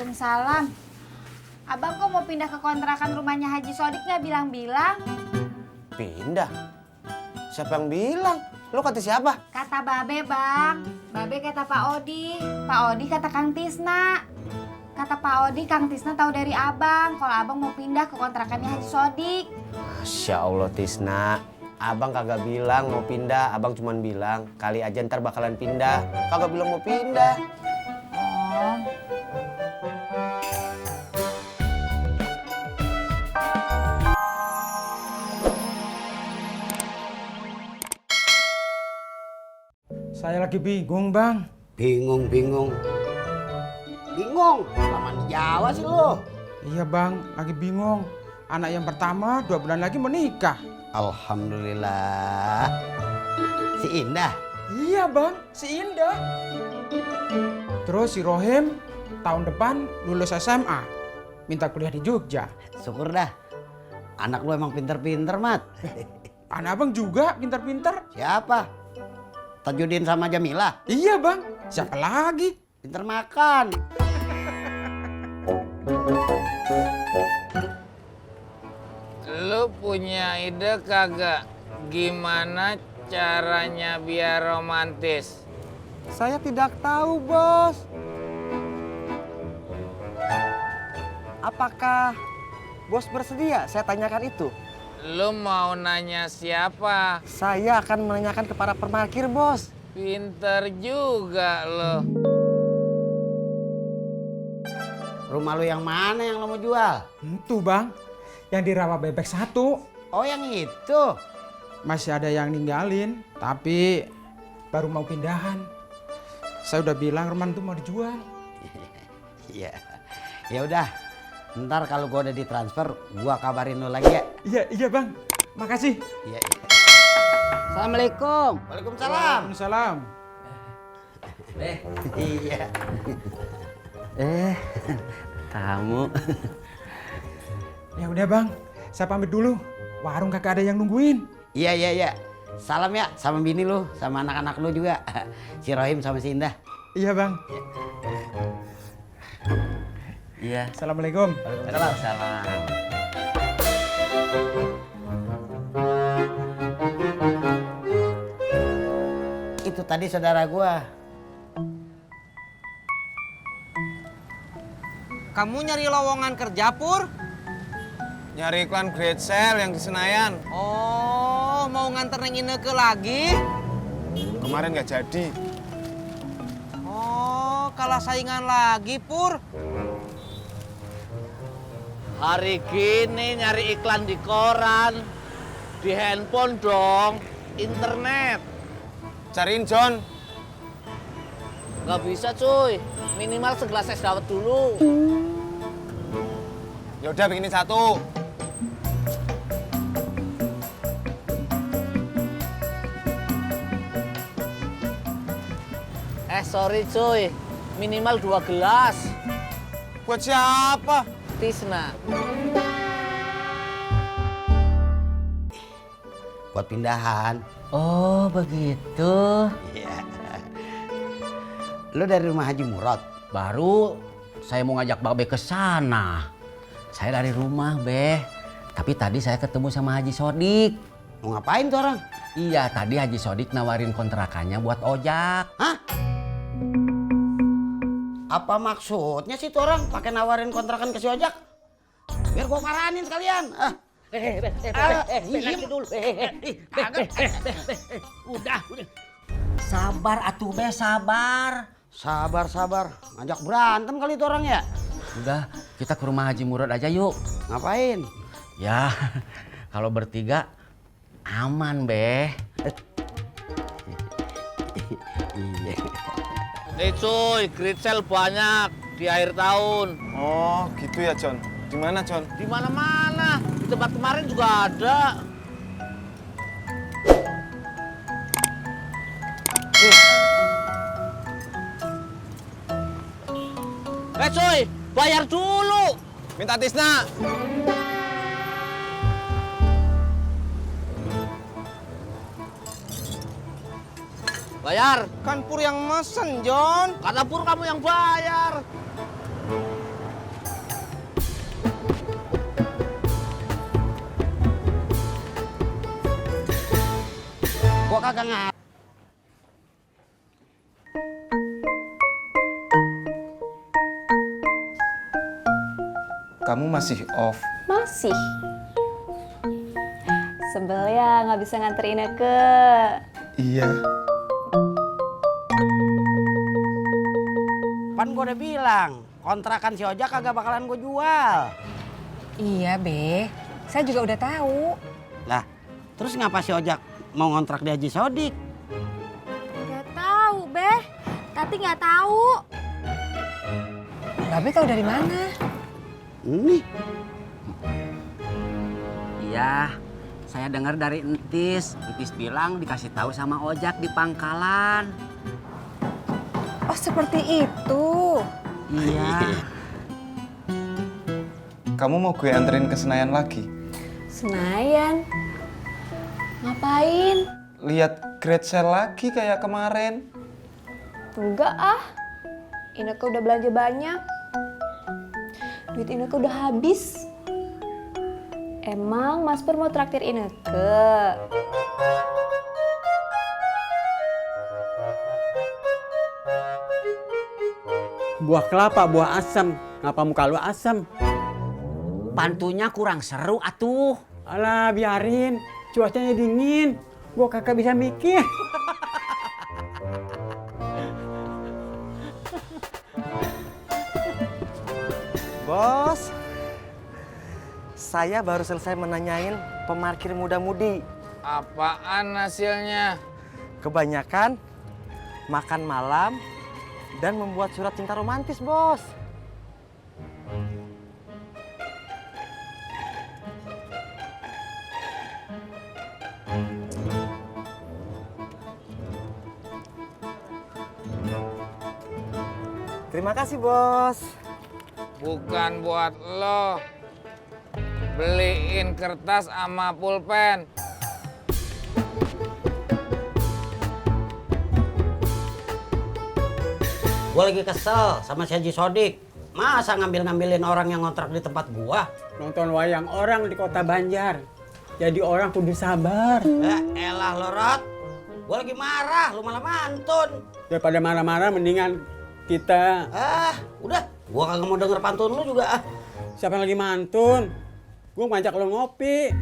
Waalaikumsalam. Abang kok mau pindah ke kontrakan rumahnya Haji Sodik nggak bilang-bilang? Pindah? Siapa yang bilang? Lu kata siapa? Kata Babe, Bang. Babe kata Pak Odi. Pak Odi kata Kang Tisna. Kata Pak Odi, Kang Tisna tahu dari abang kalau abang mau pindah ke kontrakannya Haji Sodik. Masya Allah Tisna, abang kagak bilang mau pindah, abang cuman bilang kali aja ntar bakalan pindah. Kagak bilang mau pindah. Oh. Saya lagi bingung, Bang. Bingung. Lama di Jawa sih lo. Iya, Bang, lagi bingung. Anak yang pertama 2 bulan lagi menikah. Alhamdulillah. Si Indah. Iya, Bang, si Indah. Terus si Rohim tahun depan lulus SMA. Minta kuliah di Jogja. Syukur dah. Anak lu emang pinter-pinter, Mat. Anak Abang juga pintar-pintar. Siapa? Tajudin sama Jamila. Iya, Bang. Siapa lagi? Pinter makan. Lu punya ide kagak gimana caranya biar romantis? Saya tidak tahu, Bos. Apakah Bos bersedia saya tanyakan itu? Lu mau nanya siapa? Saya akan menanyakan ke para parkir, Bos. Pinter juga lo. Rumah lu yang mana yang lo mau jual? Itu, Bang. Yang di Rawa Bebek 1. Oh, yang itu. Masih ada yang ninggalin, tapi baru mau pindahan. Saya udah bilang rumah itu mau dijual. Iya. Ya udah. Ntar kalau gua udah ditransfer, gua kabarin lu lagi ya. Iya, Bang. Makasih. Iya. Assalamualaikum. Waalaikumsalam. Waalaikumsalam. Iya. Tamu. Ya udah, Bang. Saya pamit dulu. Warung kagak ada yang nungguin. Iya. Salam ya sama bini lu, sama anak-anak lu juga. Si Rohim sama si Indah. Iya, Bang. Iya. Assalamualaikum. Waalaikumsalam. Itu tadi saudara gua. Kamu nyari lowongan kerja, Pur? Nyari iklan Great Sale yang di Senayan. Oh, mau nganter Neng Ineke lagi? Kemarin nggak jadi. Oh, kalah saingan lagi, Pur. Hari gini nyari iklan di koran, di handphone dong, internet. Cariin John. Gak bisa cuy, minimal segelas es dawet dulu. Ya udah bikinin satu. Sorry cuy, minimal 2 gelas. Buat siapa? Tisna. Buat pindahan. Oh begitu. Iya. Lu dari rumah Haji Murad? Baru saya mau ngajak Babe ke sana. Saya dari rumah, Be. Tapi tadi saya ketemu sama Haji Sodik. Mau ngapain tuh orang? Iya, tadi Haji Sodik nawarin kontrakannya buat ojak. Hah? Apa maksudnya sih tuh orang pakai nawarin kontrakan ke si ojak? Biar gua paranin sekalian. Nanti dulu. Udah. Sabar atuh, Be, sabar. Sabar. Ngajak berantem kali itu orang ya? Udah, kita ke rumah Haji Murad aja yuk. Ngapain? Ya, kalau bertiga aman, Be. Iya. Nih cuy, Great Sale banyak di akhir tahun. Oh gitu ya John. Di mana John? Di mana-mana. Di tempat kemarin juga ada. Cuy, bayar dulu. Minta Tisna. Bayar. Kan Pur yang mesen, John. Kata Pur kamu yang bayar. kagak ngerti. Kamu masih off. Masih. Sebel ya nggak bisa nganterin ke. Iya. Pan gue udah bilang, kontrakan si ojak kagak bakalan gue jual. Iya, Be. Saya juga udah tahu. Lah, terus ngapa si ojak mau ngontrak di Haji Sodik? Gak tahu, Be. Tati nggak tahu. Babe tahu dari mana? Ini. Iya, saya dengar dari Entis. Entis bilang dikasih tahu sama ojak di pangkalan. Oh, seperti itu. Iya. Kamu mau gue anterin ke Senayan lagi? Senayan. Ngapain? Lihat great sale lagi kayak kemarin. Enggak ah. Ineke udah belanja banyak. Duit Ineke udah habis. Emang Mas Pur mau traktir Ineke? Buah kelapa, buah asam. Ngapa muka lu asam? Bantunya kurang seru atuh. Alah, biarin. Cuacanya dingin. Gua kagak bisa mikir. Bos, saya baru selesai menanyain pemarkir muda-mudi. Apaan hasilnya? Kebanyakan makan malam dan membuat surat cinta romantis, Bos. Terima kasih, Bos. Bukan buat lo. Beliin kertas sama pulpen. Gue lagi kesel sama si Haji Sodik. Masa ngambil-ngambilin orang yang ngontrak di tempat gua? Nonton wayang orang di kota Banjar. Jadi orang kudu sabar. Ya elah lo, Rod. Gue lagi marah, lu malah mantun. Daripada marah-marah mendingan kita... Udah. Gua kagak mau denger pantun lu juga. Siapa yang lagi mantun? Gua ngajak lo ngopi.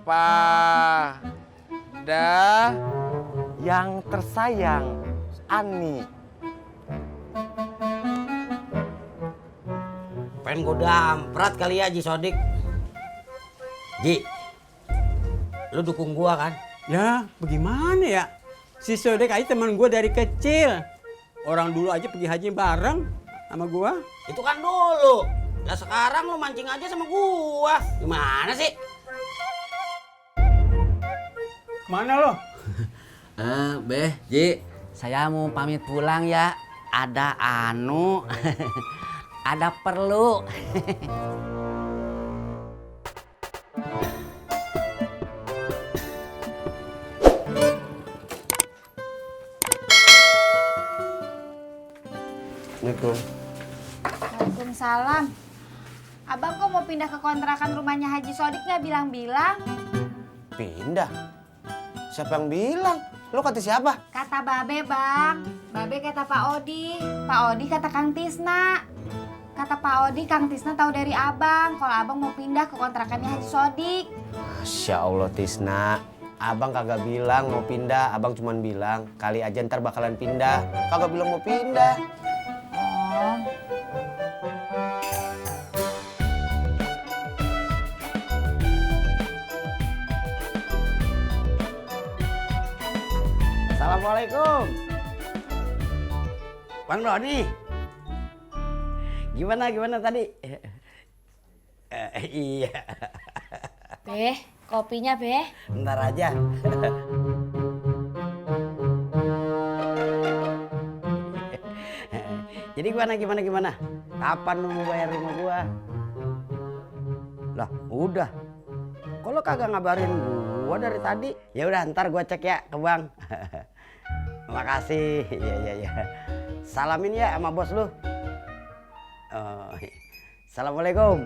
Pada Yang tersayang, Ani. Pengen gua damprat kali ya, Haji Sodik. Ji, lu dukung gua kan? Ya, bagaimana ya? Si Sodek aja teman gua dari kecil. Orang dulu aja pergi haji bareng sama gua. Itu kan dulu. Lah sekarang lu mancing aja sama gua. Gimana sih? Kemana lo? Beh, Ji, saya mau pamit pulang ya. Ada ada perlu. Assalamualaikum. Waalaikumsalam. Abang kok mau pindah ke kontrakan rumahnya Haji Sodik nggak bilang-bilang? Pindah? Siapa yang bilang? Lo kata siapa? Kata Babe, Bang. Babe kata Pak Odi. Pak Odi kata Kang Tisna. Kata Pak Odi, Kang Tisna tahu dari Abang kalau Abang mau pindah ke kontrakannya Haji Sodik. Masya Allah, Tisna. Abang kagak bilang mau pindah, abang cuman bilang kali aja ntar bakalan pindah. Kagak bilang mau pindah. Oh. Assalamualaikum. Bang Doni. Gimana tadi? Iya. Beh, kopinya Beh. Ntar aja. Jadi gimana? Kapan lu mau bayar rumah gua? Lah, udah. Kok lo kagak ngabarin gua dari tadi? Ya udah, ntar gua cek ya ke bank. Makasih. Iya. Salamin ya sama bos lu. Oh. Assalamualaikum.